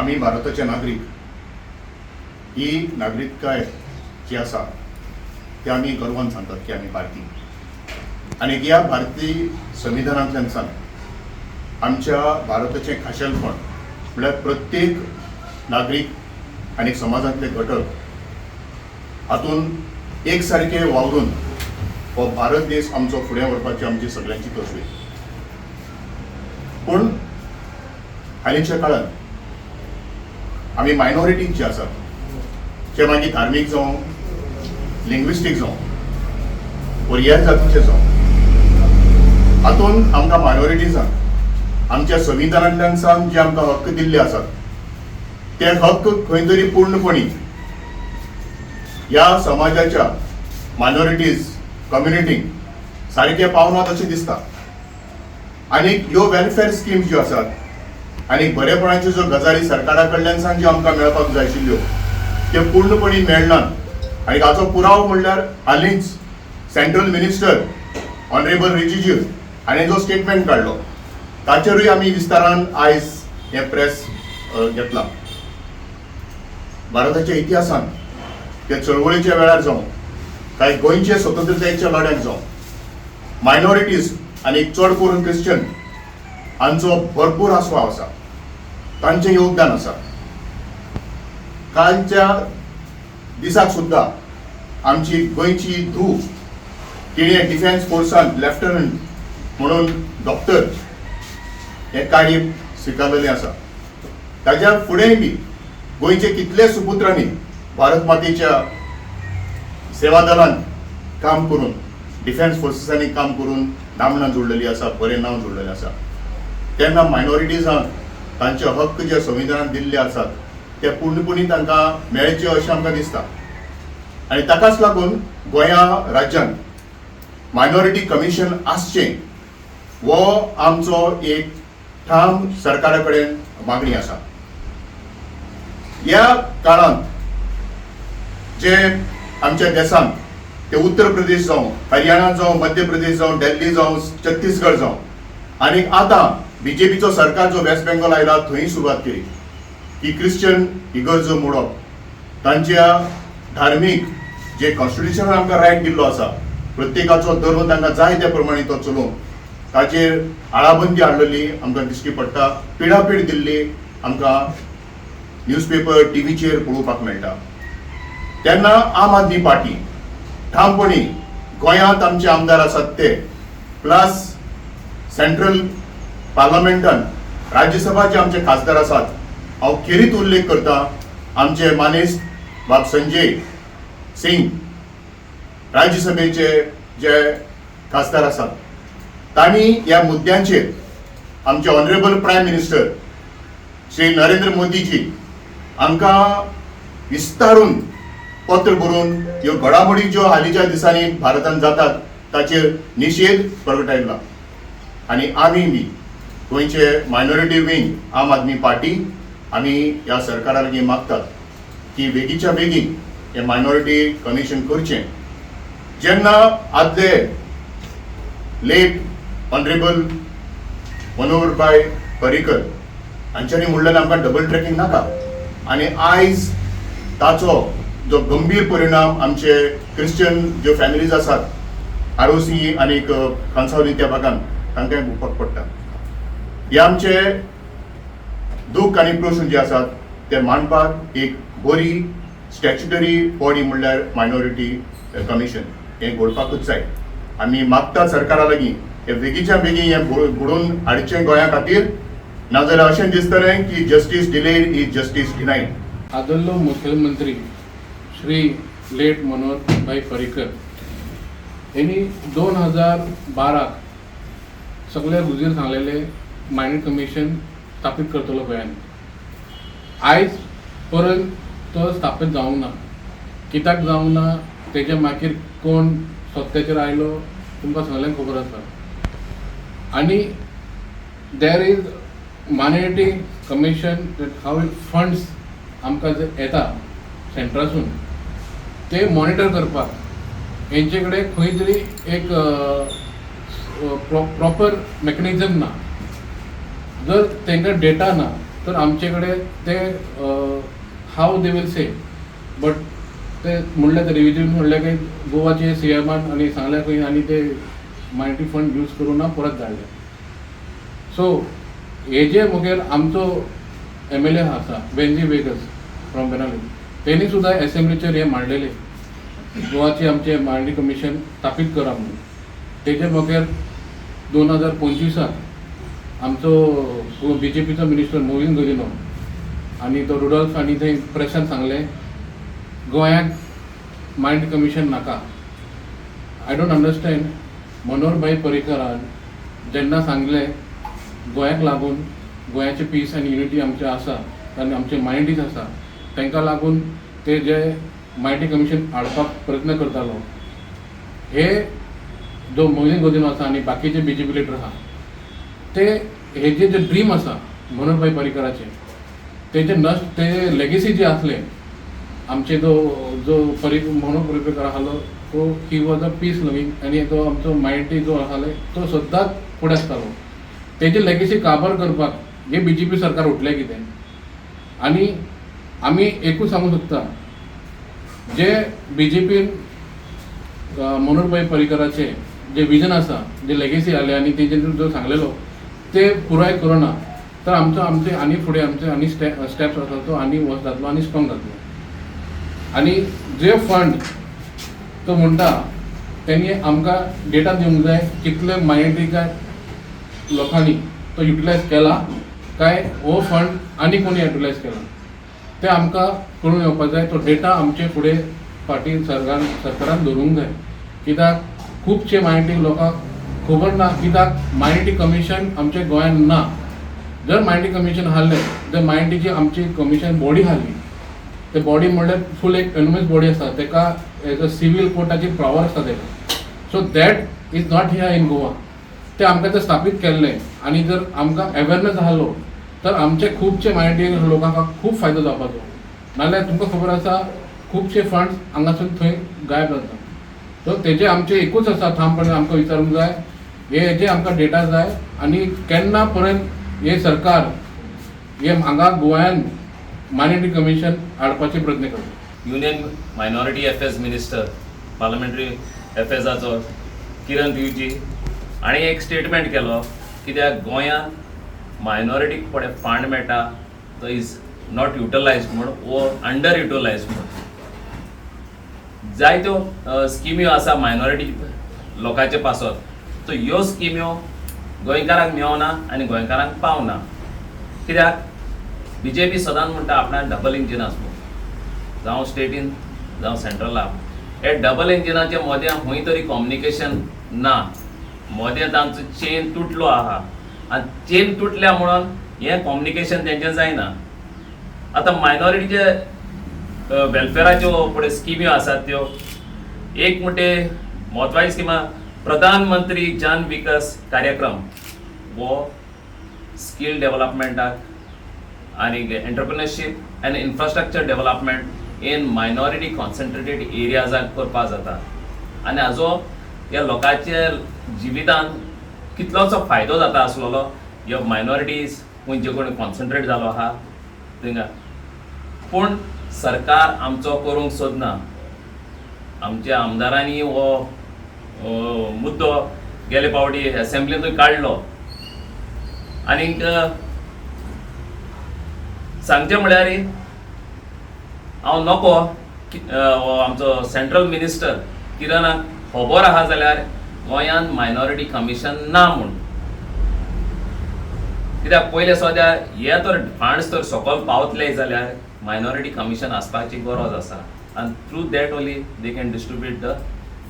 आमी भारताचे नागरीक. ही नागरिकताय जी आसा ती आमी गर्वान सांगतात की आमी भारतीय आनी ह्या भारतीय संविधानांतल्यान सावन आमच्या भारताचें खाशेलपण म्हळ्यार प्रत्येक नागरीक आनी समाजांतले घटक हातूंत एक सारके वावरून हो भारत देश आमचो फुडें व्हरपाची आमची सगळ्यांची तजवीज. पूण हालींच्या काळांत आमी मायनॉरिटीज जे आसात, जे मागीर धार्मीक जावं, लिंग्विस्टीक जावं, वा ह्या जातीचे जावं, हातूंत आमकां मायनॉरिटीजांक आमच्या संविधानांतल्यान सावन जे आमकां हक्क दिल्ले आसात, ते हक्क खंय तरी पूर्णपणी ह्या समाजाच्या मायनॉरिटीज कम्युनिटीक सारके पावनात अशें दिसता. आनी ह्यो वेलफेअर स्किम्स ज्यो आसात आनी बरेपणाच्यो ज्यो गजाली सरकारा कडल्यान सावन ज्यो आमकां मेळपाक जाय आशिल्ल्यो, त्यो पूर्णपणी मेळनात. आनी ताचो पुरावो म्हणल्यार हालींच सेंट्रल मिनिस्टर ऑनरेबल रिजिजू हाणें जो स्टेटमेंट काडलो, ताचेरूय आमी विस्तारान आयज हें प्रेस घेतलां. भारताच्या इतिहासांत ते चळवळीच्या वेळार जावं, काय गोंयचे स्वतंत्रतायेच्या लढ्याक जावं, मायनॉरिटीज आनी चड करून क्रिश्चन हांचो भरपूर आस्वाव आसा, तांचें योगदान आसा. कालच्या दिसाक सुद्दां आमची गोंयची धूव, तिणें डिफेन्स फोर्सान लेफ्टनंट म्हणून डॉक्टर हें कार्य स्विकारलेलें आसा. ताज्या फुडेंय बी गोंयचे कितले सुपुत्रांनी भारत मातेच्या सेवा दलान काम करून, डिफेन्स फोर्सीसांनी काम करून नामना जोडलेली आसा, बरें नांव जोडलेलें आसा. तेन्ना मायनॉरिटीजांक तांचे हक्क जे संविधानान दिल्ले आसात, ते पूर्णपणी तांकां मेळचे अशें आमकां दिसता. आनी ताकाच लागून गोंया राज्यांत मायनॉरिटी कमिशन आसचें हो आमचो एक ठाम सरकारा कडेन मागणी आसा. ह्या काळांत जे आमच्या देशांत ते उत्तर प्रदेश जावं, हरियाणा जावं, मध्य प्रदेश जावं, दिल्ली जावं, छत्तीसगड जावं, आनी आतां बीजेपीचो सरकार जो वेस्ट बेंगॉल आयला, थंय सुरवात केली की क्रिश्चन इगर्जो मोडप, तांच्या धार्मीक जे कॉन्स्टिट्युशनान आमकां रायट दिल्लो आसा, प्रत्येकाचो धर्म तांकां जाय त्या प्रमाणे तो चलोवंक, ताचेर आळाबंदी हाडलेली आमकां दिश्टी पडटा. पिडापीड दिल्ली आमकां न्यूजपेपर, टिवीचेर पळोवपाक मेळटा. तेन्ना आम आदमी पार्टी ठामपणी गोंयांत आमचे आमदार आसात ते, प्लस सेंट्रल पार्लमेंटान राज्यसभाचे आमचे खासदार आसात, हांव खेरीत उल्लेख करता आमचे मानेस्त बाब संजय सिंग, राज्यसभेचे जे खासदार आसात, तांणी ह्या मुद्द्यांचेर आमचे honourable prime minister Shri Narendra Modi ji हांकां विस्तारून पत्र बरोवन ह्यो घडामोडी ज्यो हालींच्या दिसांनी भारतांत जातात, ताचेर निशेध प्रगटायला. आनी आमी बी गोंयचे मायनॉरिटी विंग आम आदमी पार्टी, आमी ह्या सरकारा लागीं मागतात की बेगीच्या बेगीन हें मायनॉरिटी कमिशन करचें. जेन्ना आदले लेट ऑनरेबल मनोहरभाई पर्रीकर हांच्यांनी म्हणलेलें, आमकां डबल ट्रॅकिंग नाका, आनी आयज ताचो जो गंभीर परिणाम आमचे क्रिश्चन ज्यो फॅमिलीज आसात आरोसी आनी कांसावली त्या भागान, तांकां भोगपाक पडटा. हे आमचे दुख्ख आनी प्रश्न जे आसात ते मांडपाक एक बरी स्टॅच्युटरी बॉडी म्हणल्यार मायनॉरिटी कमिशन हें घडपाकूच जाय. आमी मागतात सरकारा लागीं, हे बेगीच्या बेगीन हें घडोवन हाडचें गोंया खातीर, नाजाल्यार अशें दिसतलें की justice delayed is justice denied. आदलो मुख्यमंत्री श्री लेट मनोहरभाई पर्रीकर यांनी 2012 सगळे हुजीर सांगलेले, मायनॉरिटी कमिशन स्थापीत करतलो गोंयान. आयज पर्यंत तो स्थापीत जावंक ना. कित्याक जावंक ना, तेजे मागीर कोण सत्तेचेर आयलो, तुमकां सगल्यांक खबर आसा. आनी there is minority commission that how it funds आमकां जे येता सेंट्रासून, ते मॉनिटर करपाक हेंचे कडेन खंय तरी एक प्रॉपर मेकॅनिजम ना. जर तांकां डेटा ना तर आमचे कडेन ते how they will say, but ते म्हणले तरी विजून म्हणले की गोवाचे सी एमान आनी सांगले खंय आनी ते मायनॉरिटी फंड यूज करूं ना, परत धाडले. सो हे जे मुगेर आमचो एमएलए आसा वेंजी वेगस फ्रॉम बेनाली, तेणी सुद्दां एसेंब्लीचेर हे मांडलेले, गोवाचे आमचे मायनॉरिटी कमिशन स्थापीत करा म्हणून. तेजे बगैर 2025 आमचो बीजेपीचो मिनिस्टर मोविन गुदिन्हो आनी तो रुडोल्फ आनी थंय प्रेसान सांगलें गोंयांक मायनॉरिटी कमिशन नाका. I don't understand, Manohar भाई पर्रीकरान जेन्ना सांगलें गोंयाक लागून गोंयाचे पीस आनी युनिटी आमचे आसा आनी आमचे मायनॉरिटीज आसा, तांकां लागून ते जे मायनॉरिटी कमिशन हाडपाक प्रयत्न करतालो, हे जो मोविन गुदिन्हो आसा आनी बाकीचे बीजेपी लिडर आहा, ते हेजे जे ड्रीम आसा मनोहर भाई पर्रीकराचे, तेजे नश्ट ते लेगेसी जे आसले आमचे, जो जो परी मनोहर पर्रीकर आसलो तो he was a peace loving आनी तो आमचो मायनॉरिटी जो आसले तो सद्दांच फुडें आसतालो. तेजी लेगेसी काबार करपाक हे बीजेपी सरकार उठलें कितें? आनी आमी एकूच सांगूंक शकता, जे बीजेपीन मनोहर भाई पर्रीकराचे जे विजन आसा, जे लेगेसी आसले आनी तेजे जो सांगलेलो ते पुराय करूना तर आमचो आमचे आनी फुडें आमचे आनी स्टेप्स आसा तो आनी वर्स जातलो आनी स्ट्रॉंग जातलो. आनी जे फंड तो म्हणटा तेणी आमकां डेटा दिवंक जाय, कितले मायनॉरिटीच्या लोकांनी तो युटिलायज केला काय हो फंड आनी कोणी युटिलायज केला ते आमकां कळून येवपाक जाय. तो डेटा आमचे फुडें फाटीं सरकारान दवरूंक जाय, कित्याक खुबशे मायनॉरिटी लोकांक खबर ना, कित्याक मायनॉरिटी कमिशन आमच्या गोंयांत ना. जर मायनॉरिटी कमिशन हाडलें, जर मायनॉरिटीची आमची कमिशन बॉडी हाडली, ते बॉडी म्हणल्यार फूल एक एनोमस बॉडी आसता, ताका एज अ सिवील कोर्टाची पावर आसता ताका. So that is not here in Goa. ते आमकां ते स्थापीत केल्लें आनी जर आमकां अवेरनस आहलो तर आमचे खुबशे मायनॉरिटी लोकांक खूब फायदो जावपाचो. नाल्यार तुमकां खबर आसा, खुबशे फंड्स हांगासून थंय गायब जाता. सो तेजे आमचे एकूच आसा, ठामपणे आमकां विचारूंक जाय, हे जे आमकां डेटा जाय आनी केन्ना पर्यंत हे सरकार हे हांगा गोंयान मायनॉरिटी कमिशन हाडपाचे प्रयत्न करता. Union Minority Affairs Minister, Parliamentary अफेर्साचो किरण रिजिजू हांणी एक स्टेटमेंट केलो, कित्याक गोंयांत मायनॉरिटीक पळय फंड मेळटा तो is not utilised म्हूण वो अंडर युटिलायज म्हूण. जायत्यो स्किम्यो आसा मायनॉरिटी लोकांचे पासत, सो ह्यो स्किम्यो गोंयकारांक मेवना आनी गोंयकारांक पावना, कित्याक बीजेपी सदांच म्हणटा आपणाक डबल इंजीन आसा म्हूण, जावं स्टेटीन जावं सेंट्रलाक. हे डबल इंजिनाचे मदें खंय तरी कॉम्युनिकेशन ना, मदें तांचो चेन तुटलो आहा आनी चेन तुटल्या म्हणून हें कॉम्युनिकेशन तेंचें जायना. आतां मायनॉरिटीचे वेलफेराच्यो पळय स्किम्यो आसात, त्यो एक म्हणटे म्हत्वाची स्किमा प्रधानमंत्री जन विकास कार्यक्रम हो स्कील डेव्हलपमेंटाक आनी entrepreneurship and infrastructure development in minority concentrated एरियाजाक करपाक जाता आनी हाजो ह्या लोकांच्या जिवितान कितलोसो फायदो जाता आसलेलो ह्यो मायनॉरिटीज खंयचे कोण कॉन्सन्ट्रेट जालो आहा थिंगा. पूण सरकार आमचो करूंक सोदना. आमच्या आमदारांनी हो मुद्दो गेले फावटी एसेंब्लींतूय काडलो. आनीक सांगचें म्हळ्यार हांव नको हो आमचो सेंट्रल मिनिस्टर किरणाक खबर आहा जाल्यार गोंयांत मायनॉरिटी कमिशन ना म्हूण, कित्याक पयले सद्या हे तर फंड्स तर सकयल पावतले जाल्यार मायनॉरिटी कमिशन आसपाची गरज आसा आनी through that only they can distribute the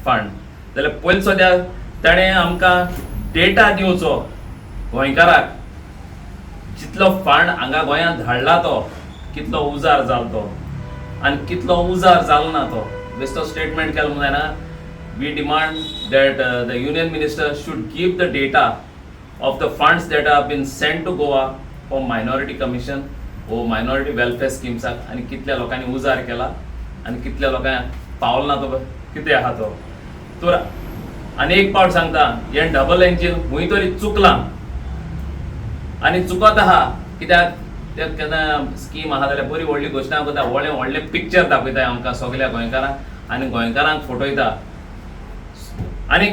fund. जाल्यार पयलीं सद्या ताणें आमकां डेटा दिवचो गोंयकाराक, जितलो फंड हांगा गोंयांत धाडला तो कितलो उजार जालो तो आनी कितलो उजार जालो ना तो. बेश्टो स्टेटमेंट केलो म्हूण जायना. We demand that the Union Minister should give the data of the funds that have been sent to Goa for Minority Commission or minority welfare schemes आनी कितल्या लोकांनी उजार केला आनी कितल्या लोकांक पावल ना तो कितें आहा तो. तर आनी एक पावट सांगता, हें डबल इंजीन खंय तरी चुकलां आनी चुकत आहा, कित्याक ते केन्ना स्कीम आहा जाल्यार बरी व्हडली घोशणा करता, व्हडलें व्हडलें पिक्चर दाखयता आमकां सगल्या गोंयकारांक आनी गोंयकारांक फटयता आनी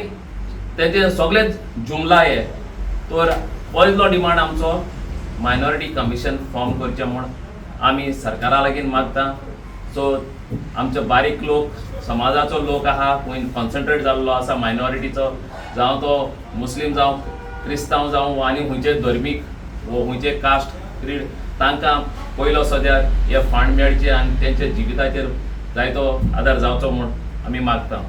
तेजे सगळेच जुमला हे. तर पयलो डिमांड आमचो मायनॉरिटी कमिशन फॉर्म करचें म्हूण आमी सरकारा लागीं मागता. सो आमचो बारीक लोक, समाजाचो लोक आहा खंय कॉन्सन्ट्रेट जाल्लो आसा मायनॉरिटीचो, जावं तो मुस्लीम जावं क्रिस्तांव जावं आनी खंयचे धर्मीक वो खंयचे कास्ट क्रीड, तांकां पयलो सद्याक हे फंड मेळचे आनी तेंच्या जिविताचेर जायतो आदार जावचो म्हूण आमी मागता.